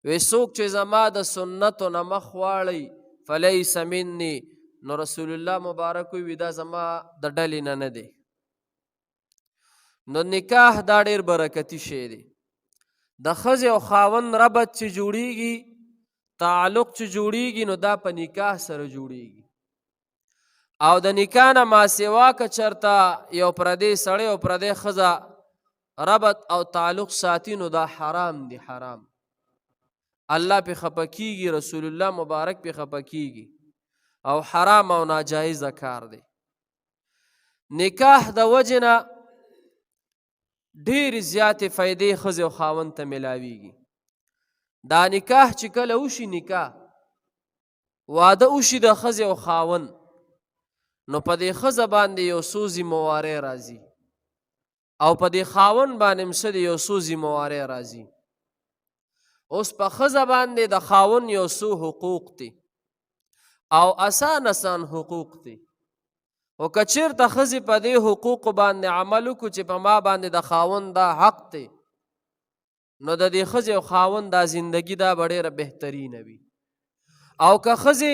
وی څوک چې زما د سنتو نه مخ واړی فلیس مني، نو رسول الله مبارک وی دا زما د ډلې نه نه دی. نو نکاح دا ډیر برکتی شی دی. د ښځې او خاوند ربط چې جوړیږي، تعلق چې جوړیږي، نو دا په نکاح سره جوړیږي. او د نکاح نه ما سوا که چرته یو پردی سړی او پردی ښځه ربط او تعلق ساتي، نو دا حرام دی، حرام. الله په خپه کیږي، رسول الله مبارک په خپه کیږي، او حرام او ناجایز کار دی. نکاح د وجنه ډېر زیاتې فایدې ښځې او خاوند ته ملاویږي. دا نکاح چې کله وشي، نکاح واده وشي د ښځې او خاوند، نو په دې ښځه باندې یو څو ذمهوارۍ راځي او په دې خاوند باندې هم څه یو څو ذمهوارۍ راځي. اوس په ښځه باندې د خاوند یو څو حقوق دي او اسان اسان حقوق دي، او که چېرته ښځې په دې حقوقو باندې عمل وکړو چې په ما باندې د خاوند دا حق دی، نو د دې ښځې او خاوند دا زندگی دا به ډېره بهترینه وي. او که ښځې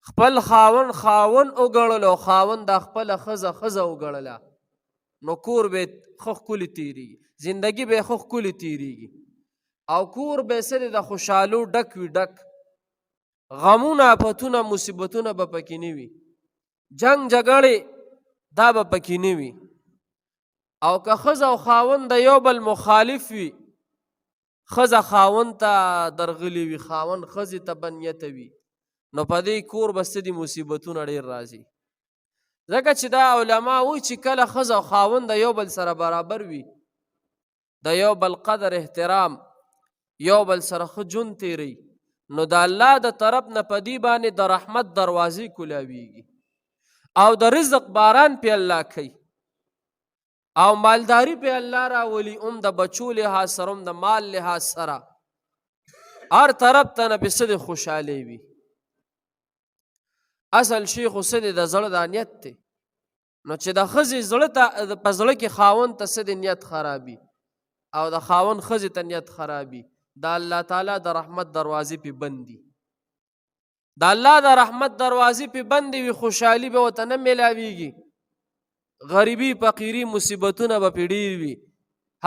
خپل خاوند خاوند وګڼل او خاوند دا خپله ښځه ښځه وګڼله، نو کور به ښه ښکلي تېرېږي، زندگی به ښه ښکلي تېرېږي، او کور به څه د خوشحالو ډک وي، ډک غمونه، آفتونه، مصیبتونه به پکې نه وي، جنگ جګړې دا به پکې نه وي. او که ښځه او خاوند د یو بل مخالف وي، ښځه خاوند ته درغلي وي، خاوند ښځې ته بنیته وي، نو په دې کور به څه دي مصیبتونه ډېر راځي. ځکه چې دا علما وایي چې کله ښځه او خاوند د یو بل سره برابر وي، د یو بل قدر احترام، یو بل سره ښه ژوند تېروي، نو د الله د طرف نه په دې باندې د رحمت دروازې کولاویږي او د رزق باران پې الله کوي او مالداری په الله راولي، هم د بچو لحاظ سره هم د مال لحاظ سره، هر طرف ته نه پې څه د خوشحالي وي. اصل شی خو څه دی، د زړه دا نیت دی. نو چې د ښځې زړه ته په زړه کې خاوند ته څه دی نیت خرابي او د خاوند ښځې ته نیت خرابي، د الله تعالی د رحمت دروازې پې بندي، د الله د رحمت دروازې پې بندې وي، خوشحالي به ورته نه میلاویږي، غریبي، فقیري، مصیبتونه به پې ډېر وي،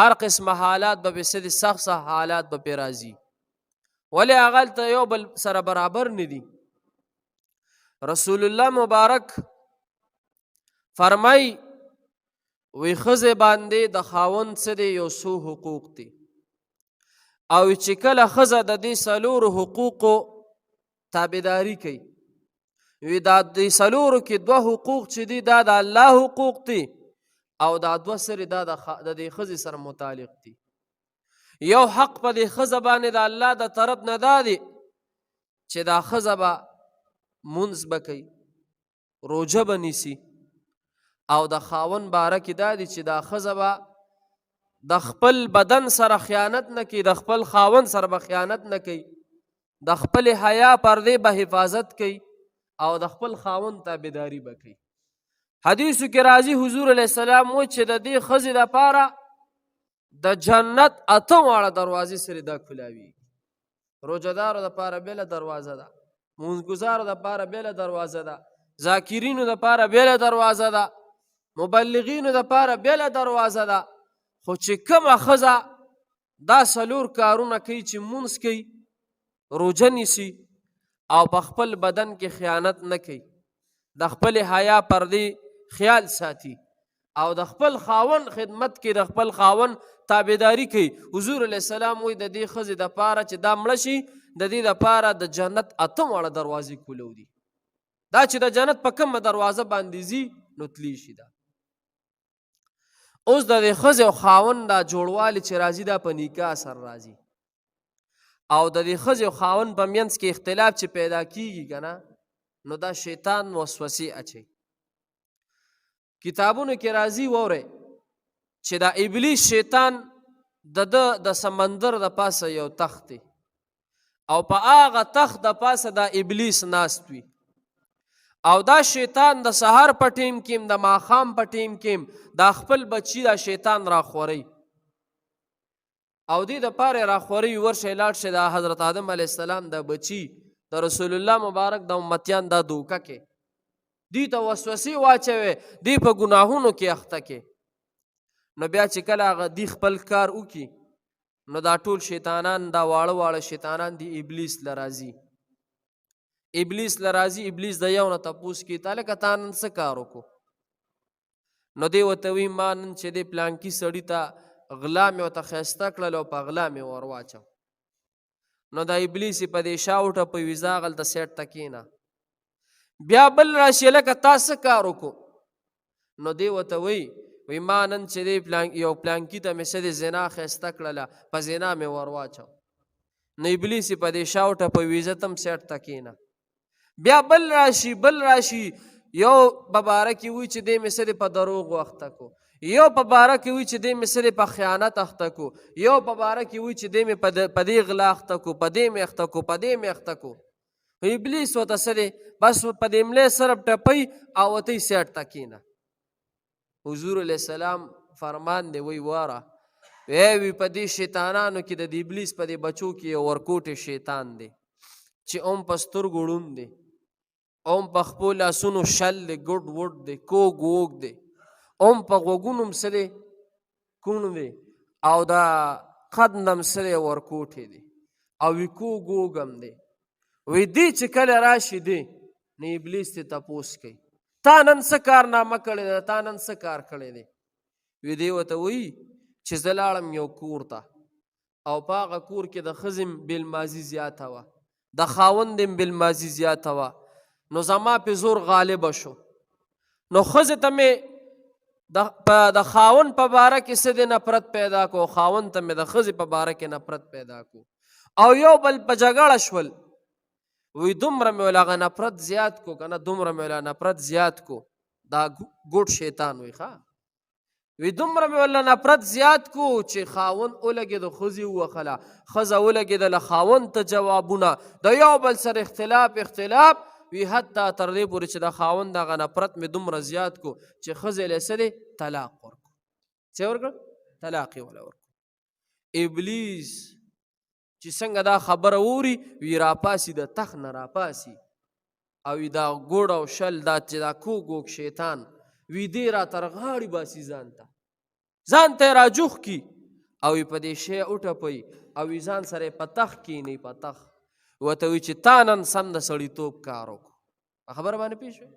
هر قسمه حالات به پې څه دي، سخت سخت حالات به پې راځي. ولې هغه هلته یو بل سره برابر نه دي. رسول الله مبارک فرمای وی ښځې باندې د خاوند څه دی یو څو حقوق دي، او چې کله ښځه د دې څلورو حقوقو تابعداري کوي، وی دا دې څلورو کې دوه حقوق چې دي دا د الله حقوق دي، او دا دوه سره دا د دې ښځې سره متعلق دي. یو حق په دې ښځه باندې د الله د طرف نه دا دی چې دا ښځه به مونځ به کوي، روژه به نیسي، او د خاوند باره کې دا دی چې دا ښځه به د خپل بدن سره خیانت نه کوي، د خپل خاوند سره به خیانت نه کوي، د خپل حیا پردې به حفاظت کوي، او د خپل خاوند تابعداري به کوي. حدیثو کې راځي حضور علیه السلام و چې د دې ښځې دپاره د جنت اته واړه دروازې سره دا کولاویږي. روژهدارو دپاره بېله دروازه ده، مونځګزارو دپاره بېله دروازه ده، ذاکرینو دپاره بېله دروازه ده، مبلغینو دپاره بېله دروازه ده. خو چې کومه ښځه دا څلور کارونه کوي چې مونځ کوي، روژه نیسي، او په خپل بدن کې خیانت نه کوي، د خپلې حیا پردې خیال ساتي، او د خپل خاوند خدمت کې د خپل خاوند تابعداري کوي، حضور علیه السلام وایي د دې ښځې دپاره چې دا مړه شي، د دې دپاره د جنت اته واړه دروازې کولو دي. دا چې د جنت په کومه دروازه باندې ځي نو تلی شي. دا اوس د دې ښځې او خاوند دا جوړوالی چې راځي دا په نکاح سره راځي، او د دې ښځې او خاوند په منځ کې اختلاف چې پیدا کیږي که نه، نو دا شیطان وسوسې اچوي. کتابونو کې راځي وورئ چې دا ابلیس شیطان د ده د سمندر د پاسه یو تخت دی، او په هغه تخت د پاسه دا ابلیس ناست وي، او دا شیطان د سهار په ټیم کې، د ماښام په ټیم کې دا خپل بچی دا شیطان راخوري. او دې د پاره راخوري، ورشه لاړ شه، د حضرت آدم علی السلام د بچی، د رسول الله مبارک د امتیان دا دوکه کې دی ته وسوسې واچوي، دی په ګناهونو کې اخته کې. نو بیا چې کله هغه دی خپل کار وکي، نو دا ټول شیطانان، دا واړه واړه شیطانان دی ابلیس لرازي، ابلیس لرازي. ابلیس د یو نه تپوس کی، تاله که تا نن څه کار وکړو؟ نو دی ورته وی، ما نن چې دی پلانکي سړي ته غلا مې ورته ښایسته کړل او په غلا مې ور واچو. نو دا ابلیس په دې شا وټپوي، وي ځه هغلته سیټ ته کښېنه. بیا بل راشي، لکه تا څه کار وکړو؟ نو دی ورته وایي، وی ما نن چې دی پلان یو پلانکي ته مې څه دی زنا ښایسته کړله، په زنا مې ور واچو. نو ابلیس په دې شا وټپوي، وي ځه ته هم سیټ ته کښېنه. بیا بل راشي، بل راشي، یو په باره کې وي چې دی مې څه دی په دروغو اخته کو، یو په باره کې وي چې دی مې څه دی په خیانت اخته کو، یو په باره کې وي چې دی مې په دې غلا اخته کو، په دې مې اخته کو، په دې مې اخته کو. ابلیس ورته څه دی بس په دې ملې سره ټپي او ورته یې سیټ ته کښېنه. حضور علیه السلام فرمان دی، وی واره وی په دې شیطانانو کې د ابلیس په دې بچو کې یو ورکوټی شیطان دی چې هم په سترګو ړوند دی، هم په خپلو لاسونو شل دی، ګډ وډ دی، کوږ ووږ دی، هم په غوږونو هم څه دی کوڼ دی، او دا قد نه هم څه دی ورکوټی دی، او وی کوږ ووږ هم دی. وی دی چې کله راشي دی، نو ابلیس ته تپوس کوي، تا نن څه کارنامه کړې ده، تا نن څه کار کړی دی؟ وی دی ورته وایي چې زه لاړم یو کور ته او په هغه کور کې د ښځې بېلمازي زیاته وه، د خاوند هم بېلمازي زیاته وه، نو زما په زور غالبه شو. نو ښځې ته مې د خاوند په باره کې څه د نفرت پیدا کو، خاوند ته مې د ښځې په باره کې نفرت پیدا کو، او یو بل په جګړه شول. وی دومره مې ولا هغه نفرت زیات کو که نه، دومره مې ولا نفرت زیات کو، دا ګوډ شیطان وی ښه، وی دومره مې ولا نفرت زیات کو چې خاوند ولګېد ښځې ووهله، ښځه ولګېدله خاوند ته جوابونه، د یو بل سره اختلاف اختلاف وی، حتی تر دې پورې چې د خاوند دغه نفرت مې دومره زیات کو چې ښځې له څه دی طلاق ورکړو. څه ورکړ؟ طلاق یې وله ورکړو. ابلیس چې څنګه دا خبره ووري، وی راپاسي، د تخت نه راپاسي، او دا ګوډ او شل دا چې دا کوږ ووږ شیطان وی دی را تر غاړي باسي، ځان ته ځان ته راجوخ کی، او په دې شی وټپوي، او ځان سره په تخت کینی، په تخت ورته وی چې تا نن سم د سړیتوب کار وکړو. خبره باندې پوه شوې؟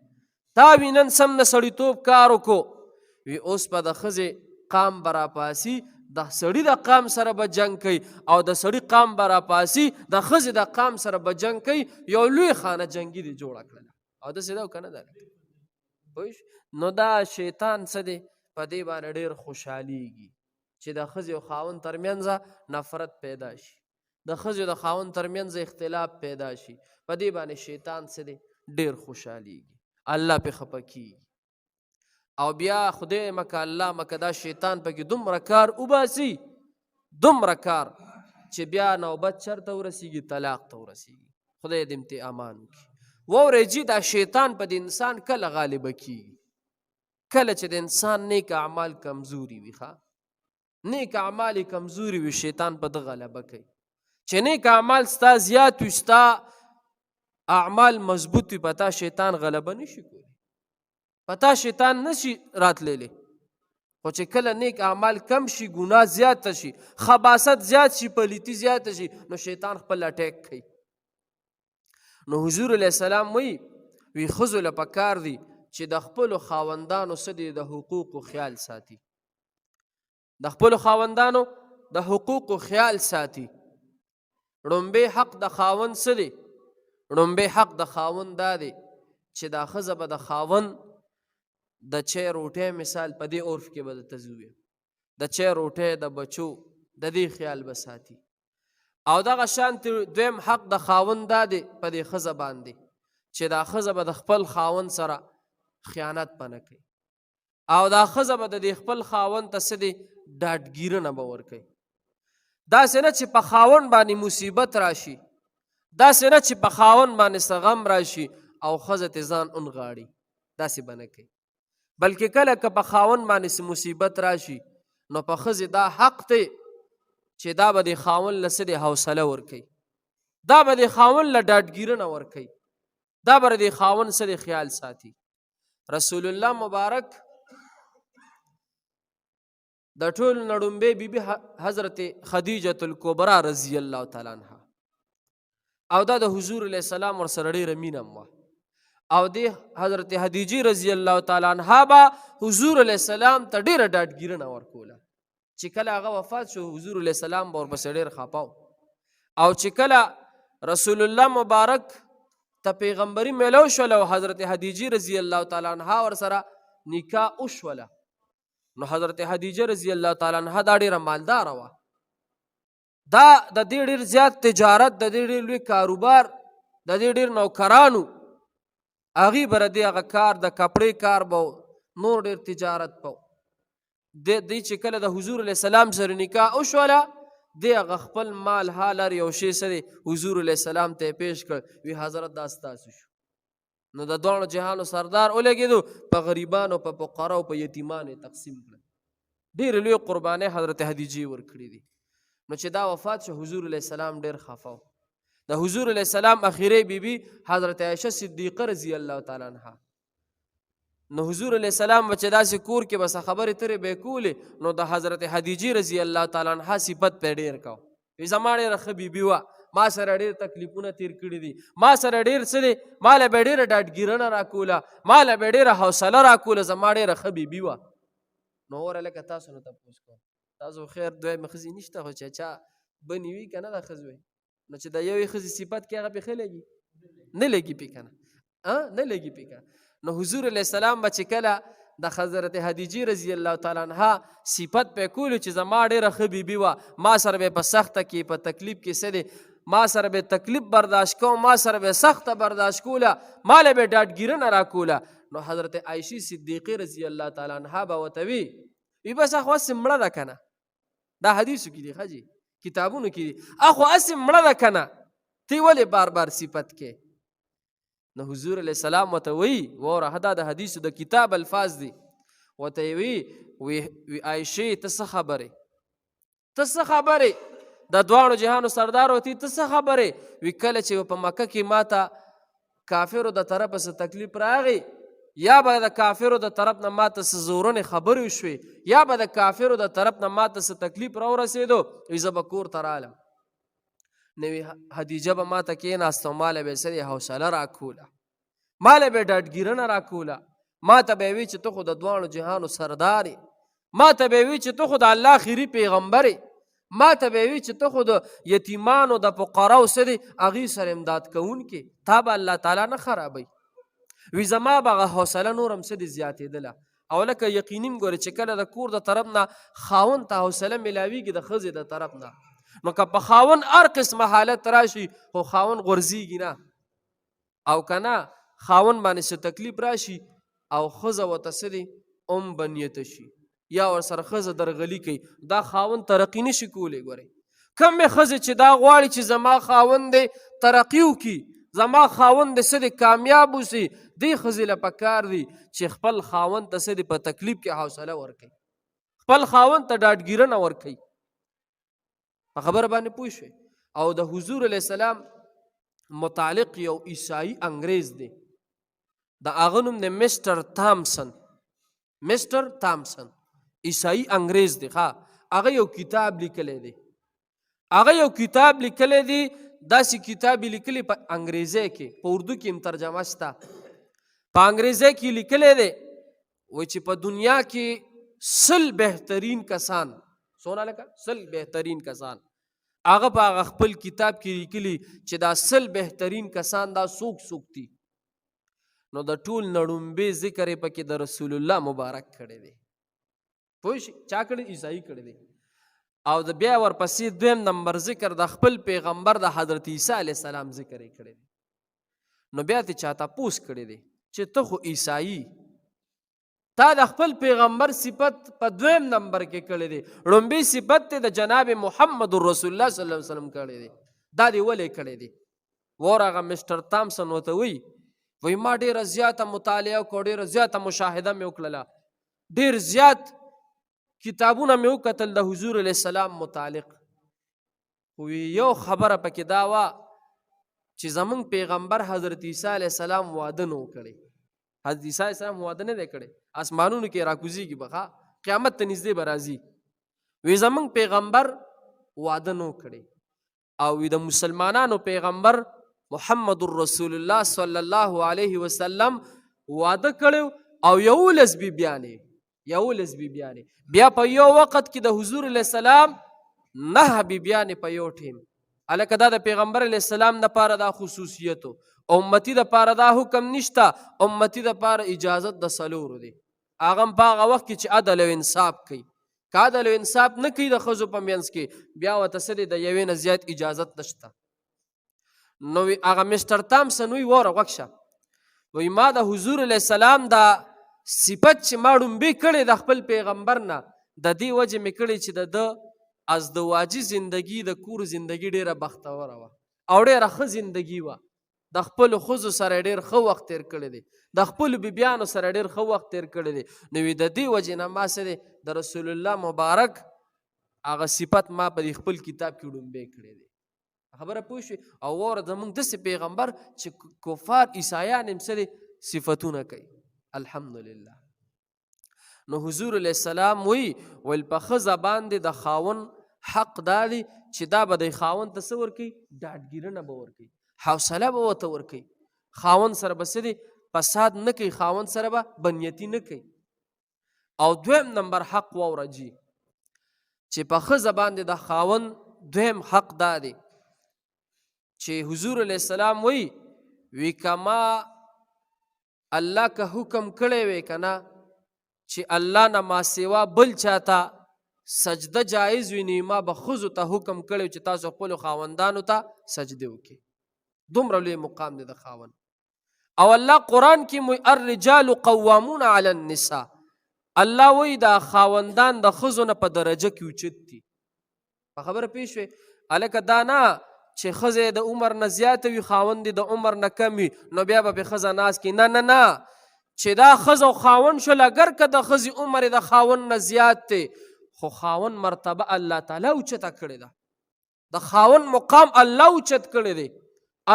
تا وی نن سم د سړیتوب کار وکړو. وی اوس په د ښځې قام به راپاسي، د سړي د قام سره به جنګ کوي، او د سړي قام به راپاسي، د ښځې د قام سره به جنګ کوي. یو لوی خانه جنګي دی جوړه کړله، او داسې ده او که نه ده؟ پوه؟ نو دا شیطان څه دی په دې باندې ډېر خوشحالیږي چې د ښځې او خاوند ترمنځ نفرت پیدا شي، د ښځې د خاوند ترمنځ اختلاف پیدا شي. په دې باندې شیطان څه دی ډېر خوشحالیږي، الله پې خفه کیږي. او بیا خدای مکه الله مکه دا شیطان پکې دومره کار وباسي، دومره کار چې بیا نوبت چرته ورسیږي؟ طلاق ته ورسیږي. خدای دې ته امان وکړي. وورئ جي، دا شیطان په د انسان کله غالبه کیږي؟ کله چې د انسان نیک اعمال کمزوري وي. ښه، نیک اعمال کمزوري وي، شیطان په ده غلبه کوي. چې نیک اعمال ستا زیات وي، ستا اعمال مضبوط وي، په تا شیطان غلبه نشي کولی، په تا شیطان نشي راتللی. خو چې کله نیک اعمال کم شي، ګناه زیاته شي، خباست زیات شي، پلیتی زیاته شي، نو شیطان خپل اټیک کوي. نو حضور علیه السلام وی، وی ښځو له پکار دي چې د خپلو خاوندانو څه دي د حقوقو خیال ساتي، د خپلو خاوندانو د حقوقو خیال ساتي. ړومبی حق د خاوند څه دی؟ ړومبی حق د خاوند دا دی چې دا ښځه به د خاوند د چای روټۍ، مثال په دې عرف کې به درته زه ووایم، د چای روټۍ، د بچو د دې خیال به ساتي. او دغه شان دویم حق د خاوند دا دی په دې ښځه باندې چې دا ښځه به د خپل خاوند سره خیانت به نه کوي، او دا ښځه به د دې خپل خاوند ته څه دی ډاډګیرنه به ورکوي. داسې نه چې په خاوند باندې مصیبت راشي، داسې نه چې په خاوند باندې څه غم راشي او ښځه ته ځان ونغاړي، داسې به نه کوي. بلکې کله که په خاوند باندې څه مصیبت راشي، نو په ښځې دا حق دی چې دا به د خاوند له څه د حوصله ورکوي، دا به د خاوند له ډاډګیرنه ورکوي، دا به د خاوند څه د خیال ساتي. رسول الله مبارک د ټول نړومبې بیبي حضرت خدیجه الکبرى رضی الله تعالی عنها، او دا د حضور علیه السلام ورسره ډېره مینه وه، او د حضرت خدیجې رضی الله تعالی عنها به حضور علیه السلام ته ډېره ډاډګیرنه ورکوله. چې کله هغه وفات شو حضور علیه السلام به ورپسې ډېر خپه و، او چې کله رسول الله مبارک ته پیغمبري میلو شوله او حضرت خدیجې رضی الله تعالی عنها ورسره نکاح وشوله، نو حضرت خدیجه رضی الله تعالی عنها دا ډېره مالداره وه، دا د دې ډېر زیات تجارت، د دې ډېر لوی کاروبار، د دې ډېر نوکرانو، هغې به د دې هغه کار، د کپړې کار به نور ډېر تجارت به د دې چې کله د حضور علیه السلام سره نکاح وشوله، دی هغه خپل مال حال هر یو شی سره حضور علیه السلام ته پیش کړ، وی حضرت دا ستاسو شو. نو د دواړو جهانو سردار ولګېدو، په غریبانو، په فقراو، په یتیمانو یې تقسیم کړل. ډېرې لویې قربانۍ حضرت خدیجې ورکړې دي. نو چې دا وفات شو حضور علیه السلام ډېر خفه و. د حضور علیه السلام اخیری بیبي حضرت عایشه صدیقه رضی الله تعالی عنها، نو حضور علیه السلام به چې داسې کور کې بس خبرې ترې به یې کولې، نو د حضرت خدیجې رضی الله تعالی عنها صفت پرې ډېر کاوه، وی زما ډېره ښه بیبي وه، ما سره ډېر تکلیفونه تېر کړي دي، ما سره ډېر څه دي، ما له به ډېره ډاډګیرنه راکوله، ما له به ډېره حوصله راکوله، زما ډېره ښه بیبي وه. نو وره لکه تاسو نه تپوس کوم، تاسو خیر دویمې ښځې نشته، خو چې چا بنې وي که نه د ښځې وي، نو چې د یوې ښځې صفت کې هغه پې ښه لګي نه لګي پې که نه، نه لګي پې که. نو حضور علیه السلام به چې کله د حضرت خدیجې رضی الله تعالی عنها صفت پې کولو چې زما ډېره ښه بیبي وه، ما سره به په سخته کې په تکلیف کې څه دی، ما سره به تکلیف برداشت کوم، ما سره به سخته برداشت کوله، ما له به ډاډګیرنه راکوله. نو حضرت عایشې صدیقې رضی الله تعالی عنها به ورته وي، وي بس اخو هسې مړه ده که نه، دا حدیثو کې دي ښه جي، کتابونو کې دي، اخو هسې مړه ده که نه، ته یې ولې بار بار صفت کې؟ نو حضور علیه السلام ورته وایي، وره دا د حدیثو د کتاب الفاظ دي، ورته یې وي، وی عایشې ته څه خبرې، ته څه خبرې، د دواړو جهانو سردار ورته ته څه خبرې؟ وی کله چې په مکه کې ما ته کافرو د طرفه څه تکلیف راغی، یا به د کافرو د طرف نه ما ته څه زورنې خبرې وشوې، یا به د کافرو د طرف نه ما ته څه تکلیف راورسېدو، وی زه به کور ته رالم، نو وی خدیجه به ما ته کېناسته او ما له به یې څه دی حوصله راکوله، ما له به یې ډاډګیرنه راکوله، ما ته به یې وی چې ته خو د دواړو جهانو سردار یې، ما ته به یې وی چې ته خو د الله اخري پیغمبر یې، ما ته به یې وی چې ته خو د یتیمانو د فقراو څه دی هغې سره امداد کوونکې، تا به الله تعالی نه خرابوي. وی زما به هغه حوصله نور هم څه دی زیاتېدله. او لکه یقیني هم ګورې چې کله د کور د طرف نه خاوند ته حوصله میلاویږي د ښځې د طرف نه، نو که په خاوند هر قسمه حالت راشي خو خاوند غورځېږي نه، او که نه خاوند باندې څه تکلیف راشي او ښځه ورته څه دی هم بنیته شي یا ورسره ښځه درغلي کوي، دا خاوند ترقي نه شي کولی. ګورې کمې ښځې چې دا غواړي چې زما خاوند دی ترقي وکړي، زما خاوند دی څه دی کامیاب اوسي، دې ښځې له پکار دي چې خپل خاوند ته څه دی په تکلیف کې حوصله ورکوي، خپل خاوند ته ډاډګیرنه ورکوي. په خبره باندې پوه شوې؟ او د حضور علیه السلام متعلق یو عیسائی انګریز دی، د هغه نوم دی مسټر تامسن، مسټر تامسن عیسائی انګریز دی. ښه، هغه یو کتاب لیکلی دی، هغه یو کتاب لیکلی دی، داسې کتاب یې لیکلی په انګریزۍ کې، په اردو کې هم ترجمه شته، په انګریزۍ کې لیکلی دی، وایي چې په دنیا کې 100 بهترین کسان، څونه لکه 100 بهترین کسان، هغه په هغه خپل کتاب کې لیکلي چې دا 100 بهترین کسان دا څوک څوک دي. نو د ټول نړومبې ذکر یې پکې د رسول الله مبارک کړی دی. پوه شئ چا کړی؟ عیسائی کړی دی. او د بیا ورپسې دویم نمبر ذکر د خپل پیغمبر د حضرت عیسی علیه السلام ذکر یې کړی دی. نو بیا ته چا تپوس کړی دی چې ته خو عیسائی، تا د خپل پیغمبر صفت په دویم نمبر کې کړی دی، ړومبی صفت ته د جناب محمد رسول الله صلی الله علیه وسلم کړی دی، دا دی ولې کړی دی؟ ور هغه مسټر تامسن ورته وایي، وایي ما ډېره زیاته مطالعه وکړه، ډېره زیاته مشاهده مې وکړله، ډېر زیات کتابونه مې وکتل د حضور علیه السلام متعلق. خو یو خبره پکې دا وه چې زمونږ پیغمبر حضرت عیسی علیه السلام واده نه کړی. حضرت عیسی علیه السلام واده نه دی کړی، اسمانونو کې راکوزیږي به، قیامت ته نږدې به راځي. وی زمونږ پیغمبر واده نه کړی او وی د مسلمانانو پیغمبر محمد رسول الله صلی الله علیه وسلم واده کړو او 11 بیبیانې، 11 بیبیانې بیا په یو وخت کې د حضور علیه السلام 9 بیبیانې په یو ټیم. الکه دا د پیغمبر علیه السلام د پاره دا خصوصیتو، امتی د پاره دا حکم نشته، امتی د پاره اجازت د سلورو دی. هغه په هغه وخت کې چې عدل او انصاف کوي، که عدل او انصاف نه کوي د ښځو په منځ کې بیا ورته څه دی د یوې نه زیات اجازت نشته. نو هغه مسټر تامسن وی وره غوږ شه، وی ما د حضور علیه السلام دا صفت چې ما ړومبی کړی د خپل پیغمبر نه، د دې وجې مې کړی چې د ده ازدواجي زندگی، د کور زندگی ډېره بختوره وه او ډېره ښه زندگی وه. د خپلو ښځو سره ډېر ښه وخت تېر کړی دی، د خپلو بیبیانو سره ډېر ښه وخت تېر کړی دی. نو وی د دې وجې نه ما څه دی د رسول الله مبارک هغه صفت ما په دې خپل کتاب کې ړومبی کړی دی. خبره پوه شوې؟ او وره زمونږ داسې پیغمبر چې کفار عیسایان هم څه دی صفتونه کوي. الحمدلله. نو حضور علیه السلام وی ویل په ښځه باندې د خاون حق دا دی چې دا به د خاون ته څه ورکوي؟ ډاډګیرنه به ورکوي، حوصله به ورته ورکوي، خاون سره به څه دی فساد نه کوي، خاون سره به بنیتي نه کوي. او دویم نمبر حق واوره جي چې په ښځه باندې د خاون دویم حق دا دی چې حضور علیه السلام وی وی کما الله که حکم کړی وی کنه چې الله نه ما سوا بل چاته سجده جایز وي، نو ما به ښځو ته حکم کړی چې تاسو خپلو خاوندانو ته سجده وکړئ. دومره لوی مقام دی د خاوند. او الله قرآن کې مو الرجال قوامون علی النساء، الله وایي دا خاوندان د ښځو نه په درجه کې اوچت دي. په خبره پوه شوې؟ هلکه دا نه چې ښځه د عمر نه زیاته وي، خاوند د عمر نه کم وي، نو بیا به پرې ښځه ناز کړي. نه نه نه، چې دا ښځه او خاوند شول، اګر که د ښځې عمر د خاوند نه زیات دی، خو خاوند مرتبه الله تعالی اوچته کړې ده، د خاوند مقام الله اوچت کړی دی.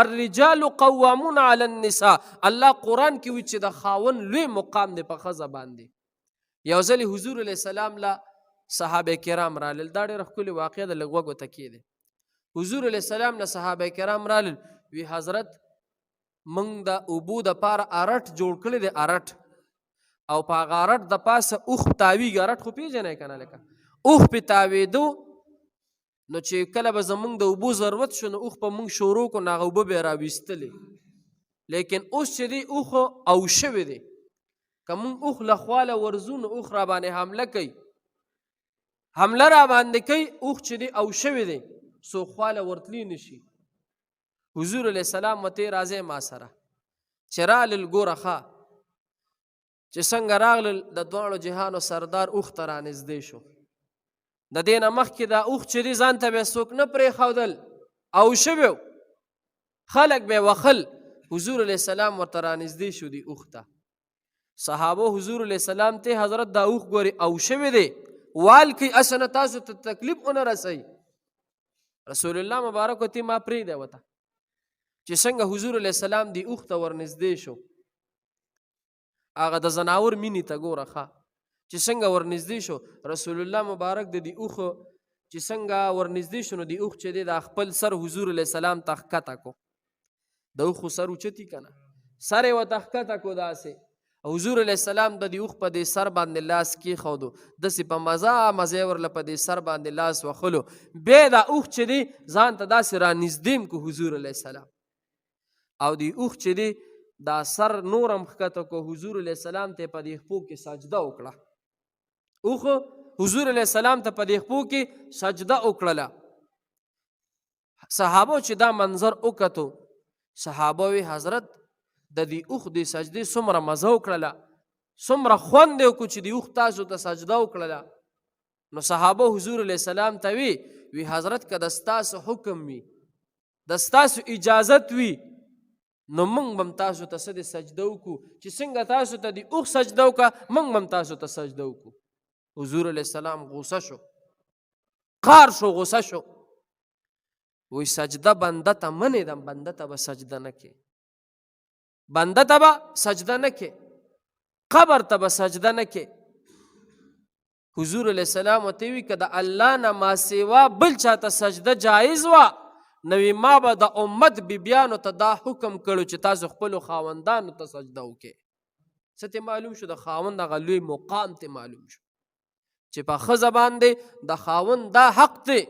الرجال قوامون علی النساء، الله قرآن کې وایي چې د خاوند لوی مقام دی په ښځه باندې. یو ځل حضور علیه السلام له صحابه کرام رالل، دا ډېره ښکلې واقعه ده، لږ غوږ ورته کښېږدئ. حضور علیه السلام له صحابه کرام رالل، وی حضرت موږ د اوبو دپاره ارټ جوړ کړی دی، ارټ، او په هغه ارټ د پاسه اوښ تاویږي. ارټ خو پېژنئ که نه؟ لکه اوښ پې تاوېدو، نو چې کله به زمونږ د اوبو ضرورت شو نو اوښ په موږ شروع کړو، نو هغه اوبه به یې راویستلې. لیکن اوس چې دی اوښ او شوی دی، که موږ اوښ له خواله ورځو نو اوښ را باندې حمله کوي، حمله را باندې کوي، اوښ چې دی او شوی دی څو خواله ورتلی نشي. حضور علیه السلام ورته راځئ ما سره، چې رالل ګوره ښه چې څنګه راغلل د دواړو جهانو سردار اوښ ته رانږدې شو. د دې نه مخکې دا اوښ چې دی ځان ته به یې څوک نه پرېښودل او شوی و، خلک به یې وخل. حضور علیه السلام ورته رانږدې شو دی اوښ ته. صحابو حضور علیه السلام ته حضرت دا اوښ ګوري او شوی دی، وال کوي هسې نه تاسو ته تکلیف ونه رسوي. رسول الله مبارک ورته ما پرېږده ورته. چې څنګه حضور علیه السلام دی اوښ ته ورنږدې شو، هغه د ځناور مینې ته ګوره ښه، چې څنګه ورنږدې شو رسول الله مبارک د دې اوښ چې څنګه ورنږدې شو، نو د اوښ چې دی دا خپل سر حضور علیه السلام ته ښکته کو. د اوښ سر اوچتي که نه، سر یې ورته ښکته کو داسې. حضور علیه السلام د دې اوښ په دې سر باندې لاس کېښودو، داسې په مزه مزه یې ورله په دې سر باندې لاس وښلو. بیا دا اوښ چې دی ځان ته داسې رانږدې هم کو حضور علیه السلام، او دې اوښ چې دی دا سر نور هم ښکته کو، حضور علیه السلام ته په دې خپو کې سجده وکړه. اوښ حضور علیه السلام ته په دې خپو کې سجده وکړله. صحابو چې دا منظر وکتو، صحابه وی حضرت د دې اوښ د سجدې څومره مزه وکړله، څومره خوند یې وکړو چې د اوښ تاسو ته سجده وکړله. نو صحابه حضور علیه السلام ته وی، وی حضرت که د ستاسو حکم وي، د ستاسو اجازت وي، نو موږ به هم تاسو ته څه د سجده وکړو، چې څنګه تاسو ته د اوښ سجده وکړه، موږ به هم تاسو ته سجده وکړو. حضور علیه السلام غوسه شو، قار شو، غوسه شو. وی سجده بنده ته منې ده، بنده ته به سجده نه کې، بنده ته به سجده نه کې، قبر ته به سجده نه کې. حضور علیه السلام ورته وی که د الله نه ما سیوا بل چاته سجده جایز وه نو ما به د امت بیبیانو ته دا حکم کړو چې تاسو خپلو خاوندانو ته سجده وکړئ. څه ته معلوم شو؟ د خاوند هغه لوی مقام ته معلوم شو چې په ښځه باندې د خاوند دا حق دی.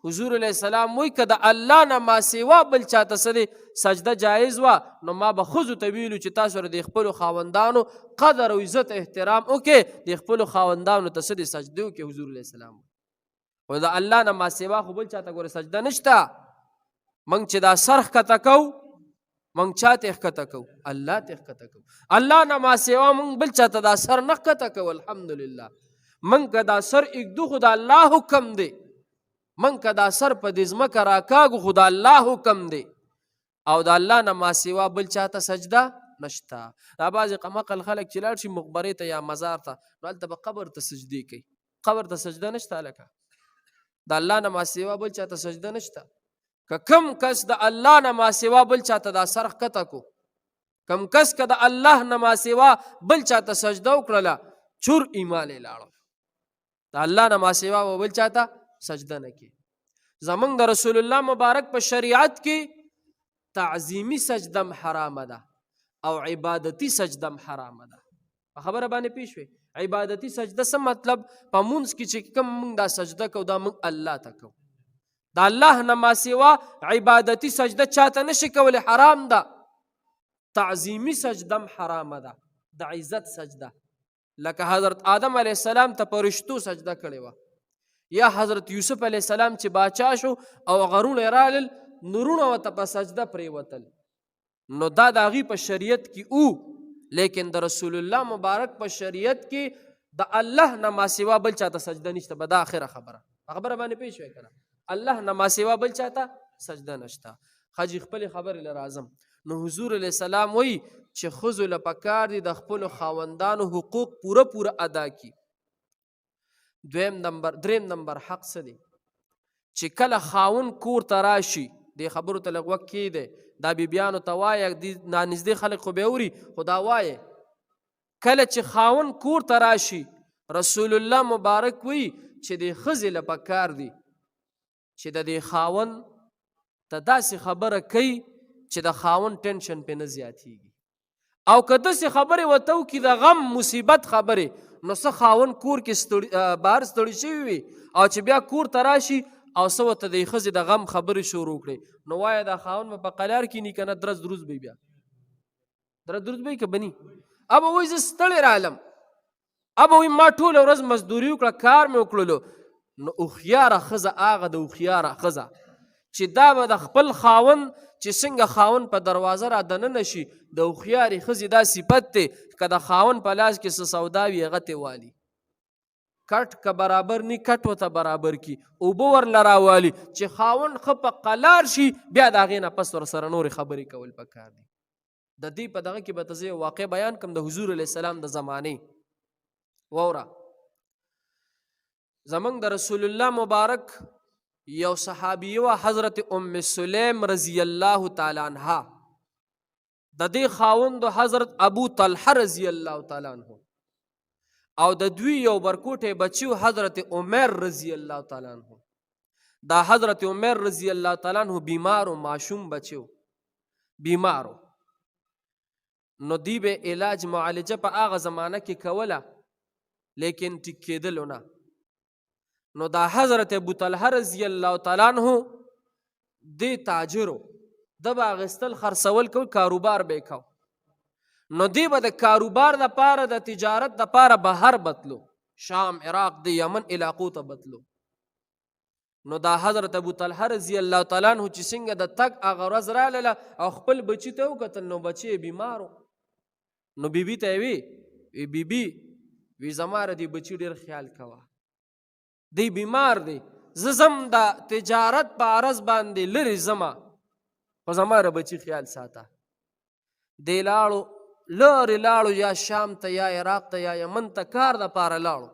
حضور علیه السلام وایي که د الله نه ما سیوا بل چاته څه دی سجده جایز وه نو ما به ښځو ته ویلو چې تاسو د خپلو خاوندانو قدر او عزت احترام وکړئ، د خپلو خاوندانو ته څه دی سجدې وکړئ. حضور علیه السلام خو د الله نه ما سیوا خو بل چاته ګوره سجده نشته. موږ چې دا سر ښکته کوو موږ چاته ښکته کوو؟ الله ته ښکته کوو. الله نه ما سیوا موږ بل چاته دا سر نه ښکته کوو. الحمدلله موږ که دا سر ایږدو خو د الله حکم دی، موږ که دا سر په دې ځمکه راکاږو خو د الله حکم دی، او د الله نه ما سیوا بل چاته سجده نشته. دا بعضې قمقل خلک چې لاړ شي مقبرې ته یا مزار ته نو هلته به قبر ته سجدې کوي. قبر ته سجده نشته هلکه، د الله نه ما سیوا بل چاته سجده نشته. که کم کس د الله نه ما سیوا بل چاته دا سر ښکته کو، کم کس که د الله نه ما سیوا بل چاته سجده وکړله چور ایمان یې لاړو. د الله نه ما سیوا به بل چاته سجده نه کوي. زمونږ د رسول الله مبارک په شریعت کې تعظیمي سجده هم حرامه ده او عبادتي سجده هم حرامه ده. په خبره باندې پوه شوې؟ عبادتي سجده څه مطلب؟ په مونځ کې چې کوم مونږ دا سجده کوو دا مونږ الله ته کوو. د الله نه ما سوا عبادتي سجده چاته نشي کولی، حرام ده. تعظیمي سجده هم حرامه ده، د عزت سجده، لکه حضرت آدم علیه السلام ته پرشتو سجده کړې وه، یا حضرت یوسف علیه السلام چې باچا شو او غرونه یې رالل نو وروڼه ورته په سجده پرېوتل. نو دا د هغوی په شریعت کې او، لیکن د رسول الله مبارک په شریعت کې د الله نه ما سوا بل چاته سجده نشته. به دا اخره خبره، خبره باندې پوه شوې که نه؟ الله نه ما سوا بل چاته سجده نشته. حاجي خپلې خبرې له راځم. نو حضور علیه السلام وایي چې ښځو له پکار دي د خپلو خاوندانو حقوق پوره پوره ادا کړي. دویم نمبر، دریم نمبر حق څه دی؟ چې کله خاوند کور ته راشي، دې خبرو ته لږ غوږ کښېږدی، دا بیبیانو ته وایه، دې نانږدې خلک خو به اوري، خو دا وایه کله چې خاوند کور ته راشي رسول الله مبارک وایي چې دې ښځې له پکار دي چې د دې خاوند ته داسې خبره کوي چې د خاوند ټینشن پې نه زیاتیږي، او که داسې خبرې ورته وکړي د غم مصیبت خبرې، نو څه خاوند کور کې بهر ستړي شوي وي او چې بیا کور ته راشي او څه ورته د ښځې د غم خبرې شروع کړي، نو وایه دا خاوند به په قلار کښېني که نه درز دروز به بیا درز دروز به که بني. ابه وایي زه ستړی رالم، ابه وایي ما ټوله ورځ مزدوري وکړه، کار مې وکړلو. نو هوښیاره ښځه هغه د هوښیاره ښځه چې دا به د خپل خاوند چې څنګه خاوند په دروازه را دننه شي، د هوښیارې ښځې دا صفت دی که د خاوند په لاس کې څه سودا وي هغه ترې والي، کټ که برابر نی کټ ورته برابر کي، اوبه ورله راوالي چې خاوند ښه په قلار شي، بیا د هغې نه پس ورسره نورې خبرې کول پکار دي. د دې په دغه کې به ته زه یو واقع بیان کړم د حضور علیه السلام د زمانې. واوره، زمونږ د رسول الله مبارک یو صحابي وه، حضرت ام سلیم رضی الله تعالی عنها، د دې خاوند حضرت ابو طلحه رضی الله تعالی عنه، او د دوی یو برکوټی بچی حضرت عمر رضی الله تعالی عنه. دا حضرت عمر رضی الله تعالی عنه بیمار و، ماشوم بچی بیمار و. نو دی به علاج معالجه په هغه زمانه کې کوله، لیکن ټیک کېدلو نه. نو دا حضرت ابو طلحه رضی الله تعالی عنه دی تاجرو، ده به اخیستل خرڅول کول، کاروبار به یې کاوه. نو دی به د کاروبار دپاره، د تجارت دپاره بهر بتلو، شام، عراق، د یمن علاقو ته بتلو. نو دا حضرت ابو طلحه رضی الله تعالی عنه چې څنګه د تګ هغه ورځ راغله او خپل بچي ته وکتل، نو بچی یې بیمار و. نو بیبي ته یې وی، وی بیبي، وی زما د دې بچي ډېر خیال کوه، دی بیمار دی، زه ځم د تجارت په عرض باندې لرې ځمه، خو زما د بچي خیال ساته. دی لاړو، لرې لاړو، یا شام ته یا عراق ته یا یمن ته کار دپاره لاړو.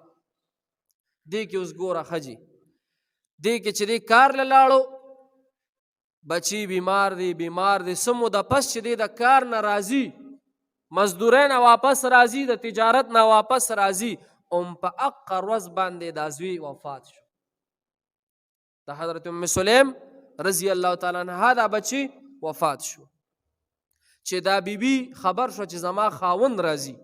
دې کې اوس ګوره ښه جي، دې کې چې دی کار له لاړو، بچی بیمار دی، بیمار دی. څه موده پس چې دی د کار نه راځي، مزدورۍ نه واپس راځي، د تجارت نه واپس راځي، هم په اقه ورځ باندې دا زوی وفات شو. د حضرت ام سلیم رضی الله تعالی عنها دا بچی وفات شو. چې دا بیبي خبر شو چې زما خاوند راځي،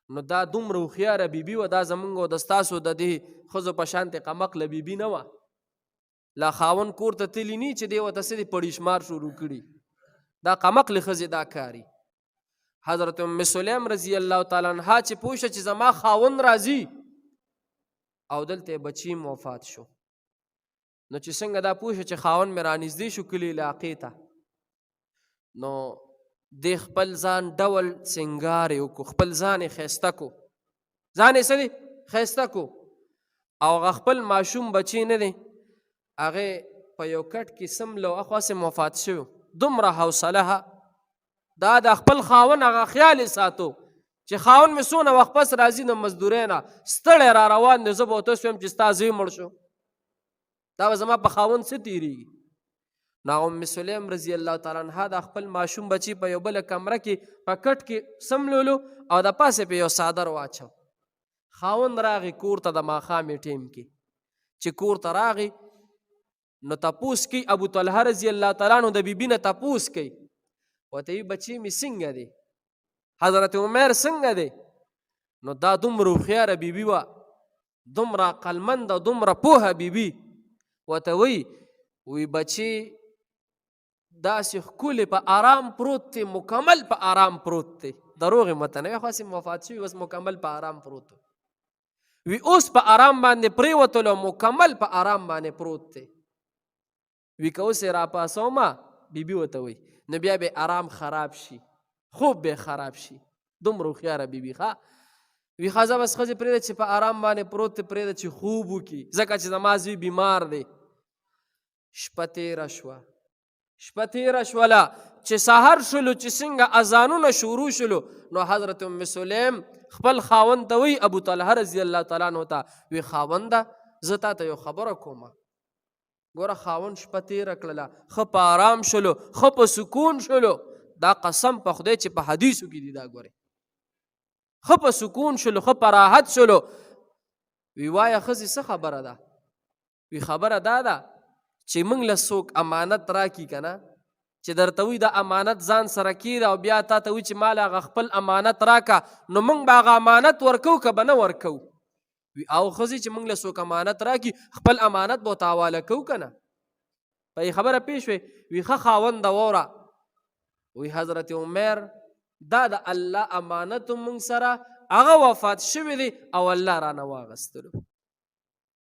نو دا دومره هوښیاره بیبي وه، دا زمونږ او د ستاسو د دې ښځو په شانتې قمقله بیبي نه وه. لا خاوند کور ته تللی نی چې دی ورته څه دي پړیشمار شروع کړي. دا قمقلې ښځې دا کاري. حضرت ام سلیم رضی الله تعالی عنها چې پوه شوه چې زما خاوند راځي او دلته یې بچی هم وفات شو، نو چې څنګه دا پوه شو چې خاوند مې رانږدې شو کلي علاقې ته، نو دې خپل ځان ډول سنګار یې وکړو، خپل ځان یې ښایسته کړو، ځان یې څه دی ښایسته کړو، او هغه خپل ماشوم بچی نه دی هغه په یو کټ کې سملو، اخوا سم وفات شوی. دومره حوصله دا د خپل خاوند هغه خیال یې ساتو چې خاوند مې څونه وخت پس راځي د مزدورۍ نه ستړی را روان دی، زه به ورته ووایم چې ستا زوی مړ شو، دا به زما په خاوند څه تېرېږي. نو هغه ام سلیم رضی الله تعالی عنها دا خپل ماشوم بچی په یو بله کمره کې په کټ کې سملولو او د پاسه په یو څادر واچو. خاوند راغی کور ته د ماښامې ټیم کې، چې کور ته راغی نو تپوس کوي ابو طلحه رضی الله تعالی عنه د بیبي نه تپوس کوي، ورته وایي بچی مې څنګه دی، حضرت عمر څنګه دی؟ نو دا دومره هوښیاره بیبي وه، دومره عقلمنده، دومره پوهه بیبي، ورته وایي وی بچی داسې ښکلی په آرام پروت دی، مکمل په آرام پروت دی، دروغ یې ماته نه وایي، خو هسې وفات شوي اوس مکمل په آرام پروت دی. وی اوس په آرام باندې پریوتلو، مکمل په آرام باندې پروت دی. وی که اوس یې راپاسومه، بیبي ورته وایي، نو بیا به آرام خراب شي، خوب به خراب شي. دومره هوښیاره بیبي ښه. وی ښځه بس ښځې پرېږده چې په آرام باندې پروت دی، پرېږده چې خوب وکړي، ځکه چې زما زوی بیمار دی. شپه تېره شوه، شپه تېره شوله، چې سهار شولو، چې څنګه اذانونه شروع شولو، نو حضرت ام سلیم خپل خاوند ته وایي، ابو طلحه رضی الله تعالی عنه ته وی، خاونده زه تا ته یو خبره کوم. ګوره خاوند شپه تېره کړله، ښه په آرام شولو، ښه په سکون شولو. دا قسم په خدای چې په حدیثو کې دي، دا ګورې ښه په سکون شولو، ښه په راحت شولو. وی وایه ښځې څه خبره ده؟ وی خبره دا ده چې موږ له څوک امانت راکړي که نه، چې درته وایي دا امانت ځان سره کېږده او بیا تا ته وایي چې ما له هغه خپل امانت راکړه، نو موږ به هغه امانت ورکوو که به نه ورکوو؟ وی او ښځې چې موږ له څوک امانت راکړي خپل امانت به ورته حواله کوو که نه؟ په یې خبره پوه شوې؟ وی ښه خاونده ووره. وی حضرت عمر دا د الله امانت موږ سره هغه وفات شوی دی او الله رانه واغستلو.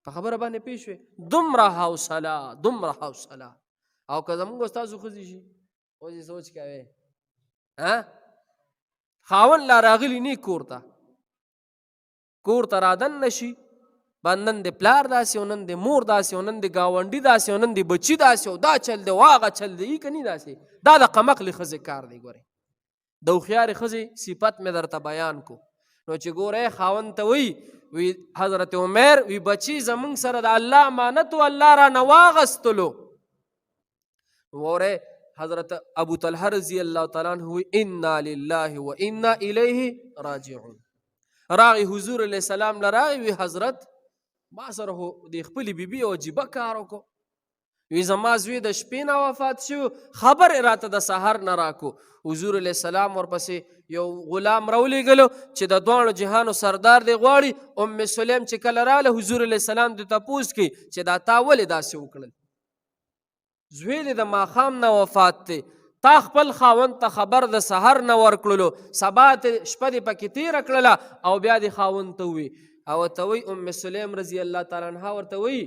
په خبره باندې پوه شوې؟ دومره حوصله، دومره حوصله. او که زموږ استادو ښځې شي اوس یې سوچ کوې، ها خاوند لا راغلی نه کور ته، کور ته رادن نشي، نن د پلار داسې او نن د مور داسې او نن د ګاونډي داسې او نن د بچي داسې او دا چل دی او هغه چل دی، که نه داسې. دا د قمقلې ښځې کار دی. ګورې د هوښیارې ښځې صفت مې درته بیان کو. نو چې ګورې خاوند ته وایي، وی حضرت عمر وی بچی زمونږ سره د الله امانت او الله را نه واغستلو. وره حضرت ابو طلحه رضی الله تعالی عنه وی انا لله و انا الیه راجعون. راغی حضور علیه السلام لراغی وی حضرت ما سره د خپلې بیبي او عجیبه کار وکړو، وی زما زوی د شپې نه وفات شو، خبر یې راته د سهار نه راکو. حضور علیه السلام ورپسې یو غلام راولېږلو چې د دواړو جهانو سردار دی غواړي. ام سلیم چې کله راغله حضور علیه السلام دې تپوس کړي چې دا تا ولې داسې وکړل، زوی دې د ماښام نه وفات دی، تا خپل خاوند ته خبر د سهار نه ورکړلو، سبا ته شپه دې پکې تېره کړله او بیا دې خاوند ته ووی. او ورته وایي ام سلیم رضی الله تعالی عنها ورته وایي،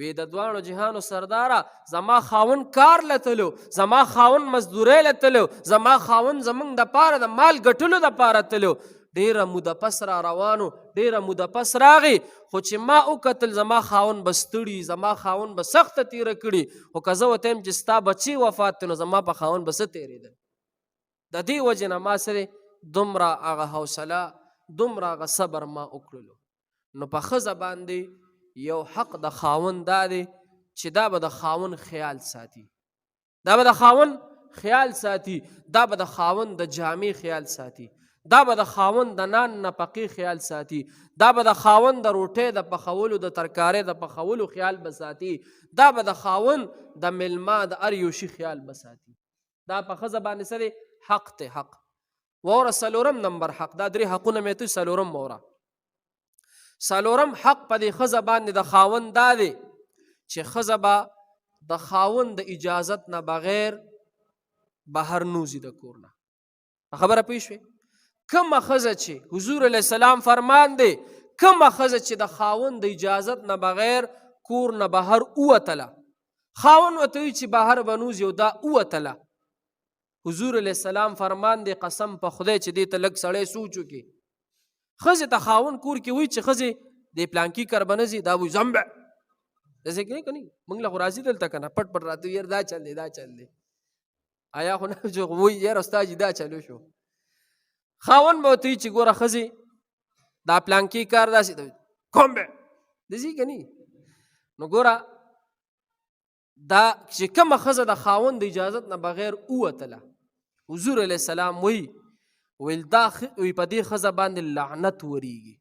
وی د دواړو جهانو سرداره زما خاوند کار لتلو، زما خاوند مزدورۍ لتلو، زما خاوند زمونږ دپاره د مال ګټلو دپاره تلو، ډېره موده پس را روانو، ډېره موده پس راغی، خو چې ما وکتل زما خاوند به ستړي، زما خاوند به سخته تېره کړي، خو که زه ورته وایم چې ستا بچی وفات دی نو زما په خاوند به څه تېرېدل. د دې وجې نه ما سره دومره هغه حوصله، دومره هغه صبر ما وکړلو. نو په ښځه باندې یو حق د خاوند دا دی چې دا به د خاون خیال ساتي، دا به د خاون خیال ساتي، دا به د خاون د جامې خیال ساتي، دا به د خاون د نان نفقې خیال ساتي، دا به د خاون د روټۍ د پخولو د ترکارۍ د پخولو خیال به ساتي، دا به د خاون د میلمه د هر یو شي خیال به ساتي. دا په ښځه باندې څه دی؟ حق دی، حق. واوره څلورم نمبر حق، دا درې حقونه مې ته څلورم واوره. څلورم حق په دې ښځه باندې د خاوند دا دی چې ښځه به د خاوند د اجازت نه بغیر بهر نوځي د کور نه. خبره پوه شوې؟ کومه ښځه چې حضور علیه السلام فرمان دی، کومه ښځه چې د خاوند د اجازت نه بغیر کور نه بهر ووتله، خاوند ورته وایي چې بهر به نوځي او دا ووتله، حضور علیه السلام فرمان دی، قسم په خدای چې دې ته لږ سړی سوچ وکړي. ښځې ته خاوند کور کې وایي چې ښځې دې پلانکي کر به نه ځي، دا وایي ځم به داسې کوي که نه؟ موږ له خو راځي دلته که نه، پټ پټ راته یار دا چل دی دا چل دی، آیا خو نه چې وایي یار استاد جي دا چل وشو. خاوند به ورته وایي چې ګوره ښځې دا پلانکي کار داسې دی، کوم به داسې که نه؟ نو ګوره دا چې کومه ښځه د خاوند د اجازت نه بغیر ووتله، حضور علیه السلام وایي ویل دا وی په دې ښځه باندې لعنت وریږي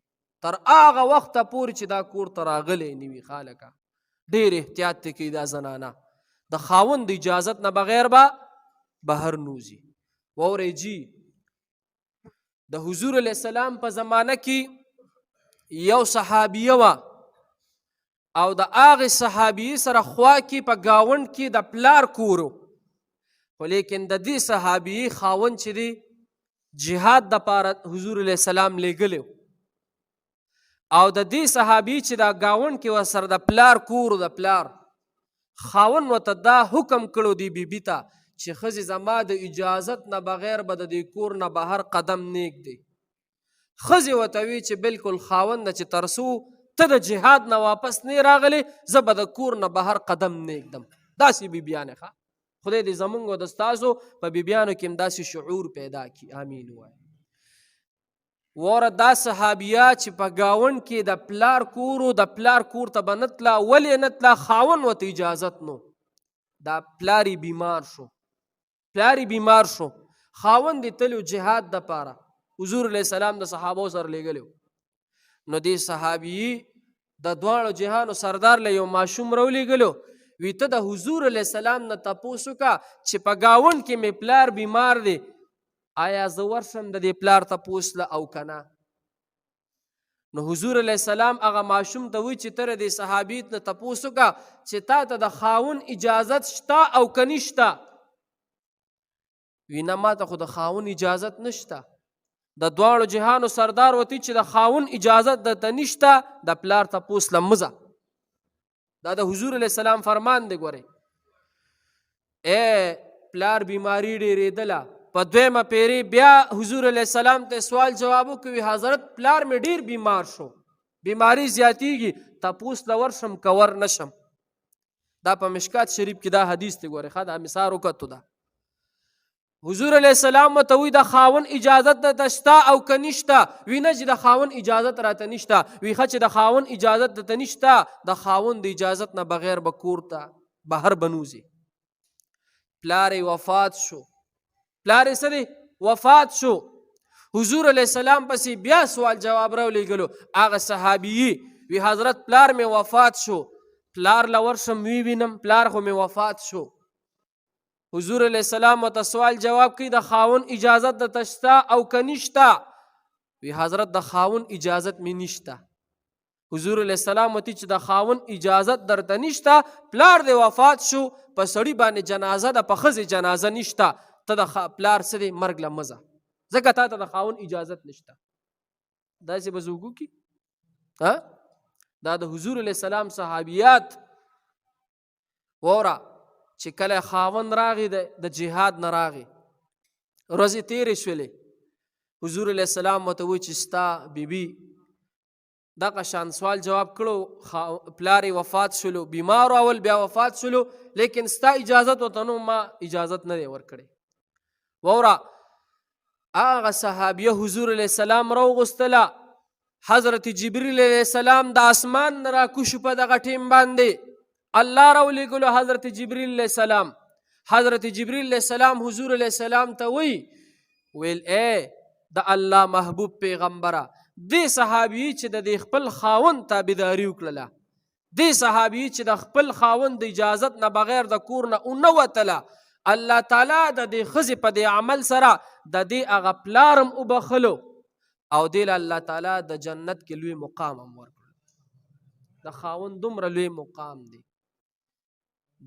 تر هغه وخته پورې چې دا کور ته راغلی نه وي. خالکه ډېر احتیاط دې کوي دا زنانه، د خاوند د اجازت نه بغیر به بهر نوځي. واورئ جي، د حضور علیه السلام په زمانه کې یو صحابیه وه او د هغې صحابیې سره خوا کې په ګاونډ کې د پلار کور و، خو لیکن د دې صحابیې خاوند چې دی جهاد دپاره حضور علیه السلام لېږلی او د دې صحابي چې دا ګاونډ کې ورسره د پلار کور و، د پلار خاوند ورته دا حکم کړو دی بیبي ته چې ښځې زما د اجازت نه بغیر به د دې کور نه بهر قدم نه ږدې. ښځې ورته وی چې بالکل خاوند چې تر څو ته د جهاد نه واپس نه راغلی زه به د کور نه بهر قدم نه ږدم. داسې بیبیانې ښه، خدای دې زمونږ او د ستاسو په بیبیانو کې هم داسې شعور پیدا کړي، آمین ووایه. وره دا صحابیه چې په ګاونډ کې د پلار کور و، د پلار کور ته به نه تله. ولې نه تله؟ خاوند ورته اجازت نو. دا پلار یې بیمار شو، پلار یې بیمار شو، خاوند یې تللی جهاد دپاره، حضور علیه السلام د صحابو سره لېږلی و. نو دې صحابي د دواړو جهانو سردار له یو ماشوم راولېږلو، وی ته د حضور علیه السلام نه تپوس وکړه چې په ګاونډ کې مې پلار بیمار دی، آیا زه ورشم د دې پلار تپوس له او که نه؟ نو حضور علیه السلام هغه ماشوم ته وایي چې ته د دې صحابي نه تپوس وکړه چې تا ته د خاوند اجازت شته او که نشته. وی نه، ما ته خو د خاوند اجازت نشته. د دواړو جهانو سردار ورته چې د خاوند اجازت درته نشته، د پلار تپوس له مه ځه. دا د حضور علیه السلام فرمان دی. ګورئ، ای پلار بیماری ډېرېدله، په دویمه پیرې بیا حضور علیه السلام ته سوال جواب وکوي، حضرت پلار مې ډېر بیمار شو، بیماری زیاتیږي، تپوس له ورشم که ور نه شم؟ دا په مشکات شریف کې دا حدیث دی. ګورئ ښه، دا مثال وکتو. دا حضور علیه السلام ورته وایي د خاوند اجازت درته شته او که نشته؟ وی نه چې د خاوند اجازت راته نشته. وی ښه چې د خاوند اجازت درته نشته، د خاوند د اجازت نه بغیر به کور ته بهر به نوځي. پلار یې وفات شو، پلار یې څه دی وفات شو. حضور علیه السلام پسې بیا سوال جواب راولېږلو. هغه صحابي وی حضرت پلار مې وفات شو، پلار له ورشم وی وینم، پلار خو مې وفات شو. حضور علیه السلام ورته سوال جواب کوي د خاوند اجازت درته شته او که نشته؟ وی حضرت د خاوند اجازت مې نشته. حضور علیه السلام ورته چې د خاوند اجازت درته نشته، پلار دې وفات شو، په سړي باندې جنازه ده، په ښځې جنازه نشته، ته د پلار څه دی مرګ له مه ځه، ځکه تا ته د خاوند اجازت نشته. داسې به څوک وکړي؟ ها؟ دا د حضور علیه السلام صحابیات. ووره چې کله خاوند راغی د جهاد نه راغی، ورځې تېرې شولې، حضور علیه السلام ورته وایي چې ستا بیبي دغه شان سوال جواب کړو، پلار یې وفات شولو، بیمار اول بیا وفات شولو، لیکن ستا اجازت ورته نو ما اجازت نه دی ورکړی. ووره هغه صحابیه حضور علیه السلام راوغوستله، حضرت جبریل علیه السلام د اسمان نه راکوشو په دغه ټیم باندې، الله راولېږلو حضرت جبریل علیه السلام. حضرت جبریل علیه السلام حضور علیه السلام ته وی ویل ای د الله محبوب پیغمبره، دې صحابي چې د دې خپل خاوند تابعداري وکړله، دې صحابي چې د خپل خاوند د اجازت نه بغیر د کور نه ونه وتله، الله تعالی د دې ښځې په دې عمل سره د دې هغه پلار هم وبخښلو او دې له الله تعالی د جنت کې لوی مقام هم ورکړ. د خاوند دومره لوی مقام دی.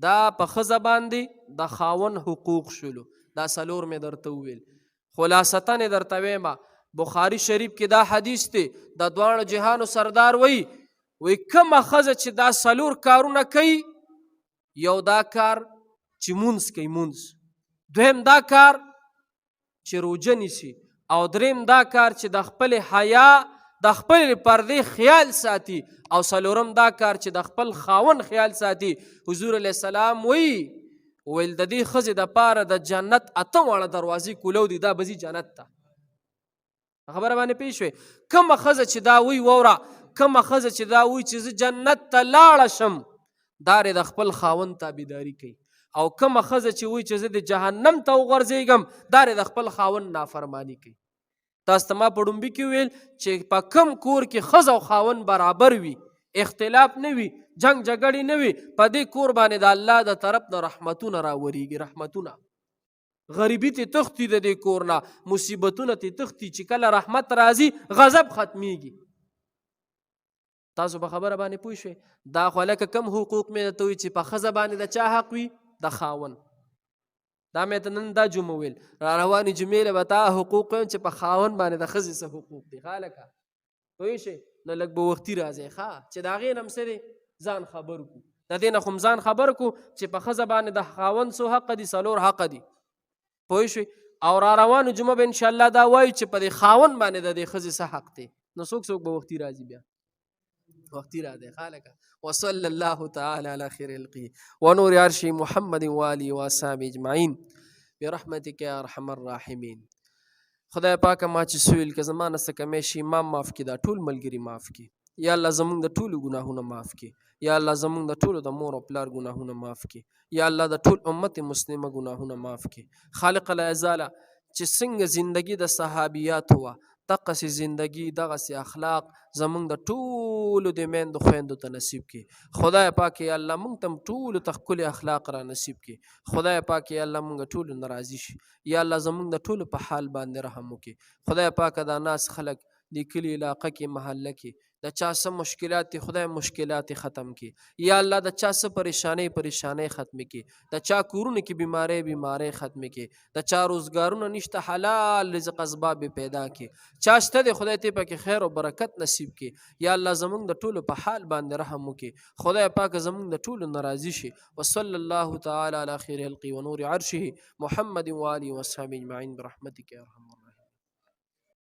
دا په ښځه باندې د خاوند حقوق شولو. دا څلور مې درته وویل. خلاصتاً یې درته وایم، بخاري شریف کې دا حدیث دی، د دواړو جهانو سردار وایي، وایي کومه ښځه چې دا څلور کارونه کوي، یو دا کار چې مونځ کوي مونځ، دویم دا کار چې روژه نیسي، او دریم دا کار چې د خپل حیا د خپل پردې خیال ساتي، او څلورم دا کار چې د خپل خاوند خیال ساتي. حضور علیه السلام وایي ویل د دې ښځې دپاره د جنت اته واړه دروازې کولو دي، دا به ځي جنت ته. خبره باندې پوه شوې؟ کومه ښځه چې دا وایي، ووره، کومه ښځه چې دا وایي چې زه جنت ته لاړه شم، دا د خپل خاوند تابعداري کوي، او کومه ښځه چې وایي چې زه د جهنم ته وغورځېږم، دا د خپل خاوند نافرماني کوي. تاسو ته ما په ړومبي کې ویل چې په کم کور کې ښځه او خاوند برابر وي، اختلاف نه وي، جنگ جګړې نه وي، په دې کور باندې د الله د طرف نه رحمتونه راورېږي، رحمتونه. غریبي ته تښتي د دې کور نه، مصیبتونه ته تښتي، چې کله رحمت راځي غضب ختمیږي. تاسو په خبره باندې پوه شئ؟ دا خو لکه کم حقوق مې درته وویل چې په ښځه باندې د چا حق وي؟ د خاوند. دا مې ته نن دا جمعه ویل، را روانې جمعې له به تا حقوق وایم چې په خاوند باندې د ښځې څه حقوق دي. ښه لکه پوه شئ؟ نو لږ به وختي راځئ، ښه چې د هغې نه هم څه دی ځان خبر کړو. د دې نه خو هم ځان خبر کړو چې په ښځه باندې د خاوند څو حق دي؟ څلور حق دي. پوه شئ؟ او را روانو جمعه به انشاءالله دا وایو چې په دې خاوند باندې د دې ښځې څه حق دی. نو څوک څوک به وختي راځي؟ بیا وختي راځي خالقه. وصلى الله تعالى على خير القي ونور عرش محمد وآله وأصحابه اجمعين برحمتك يا ارحم الراحمين. خدای پاک ما چې سویل که زما نه څه کمی شي ما معاف کړي، دا ټول ملګري معاف کړي. یا الله زمونږ د ټولو ګناهونه معاف کړي. یا الله زمونږ د ټولو د مور او پلار ګناهونه معاف کړي. یا الله د ټول امت مسلمه ګناهونه معاف کړي. خالق لا یزاله چې څنګه زندگی د صحابیاتو وه، دقسې زندگی دغسې اخلاق زمونږ د ټولو د میندو خویندو ته نصیب کړي. خدای پاک یا الله مونږ ته هم ټولو ته ښکلي اخلاق را نصیب کړي. خدای پاک یا الله مونږ ټولو نه راضي شي. یا الله زمونږ د ټولو په حال باندې رحم وکړي. خدای پاک دا ناس خلک د کلي علاقه کې محله کې د چا څه مشکلات دي خدای مشکلات ختم کړي. یا الله د چا څه پریشانۍ پریشانۍ ختمې کړي. د چا کورونو کې بیمارۍ بیمارۍ ختمې کړي. د چا روزګارونه نشته حلال رزق اسباب پیدا کړي. چا شته دی خدای ته پکې خیر او برکت نصیب کړي. یا الله زمونږ د ټولو په حال باندې رحم وکړي. خدای پاک زمونږ د ټولو ناراضي شي. وصلی الله تعالی علی خیر خلقه ونور عرشه محمد وآله وصحبه اجمعین برحمتک یا ارحم.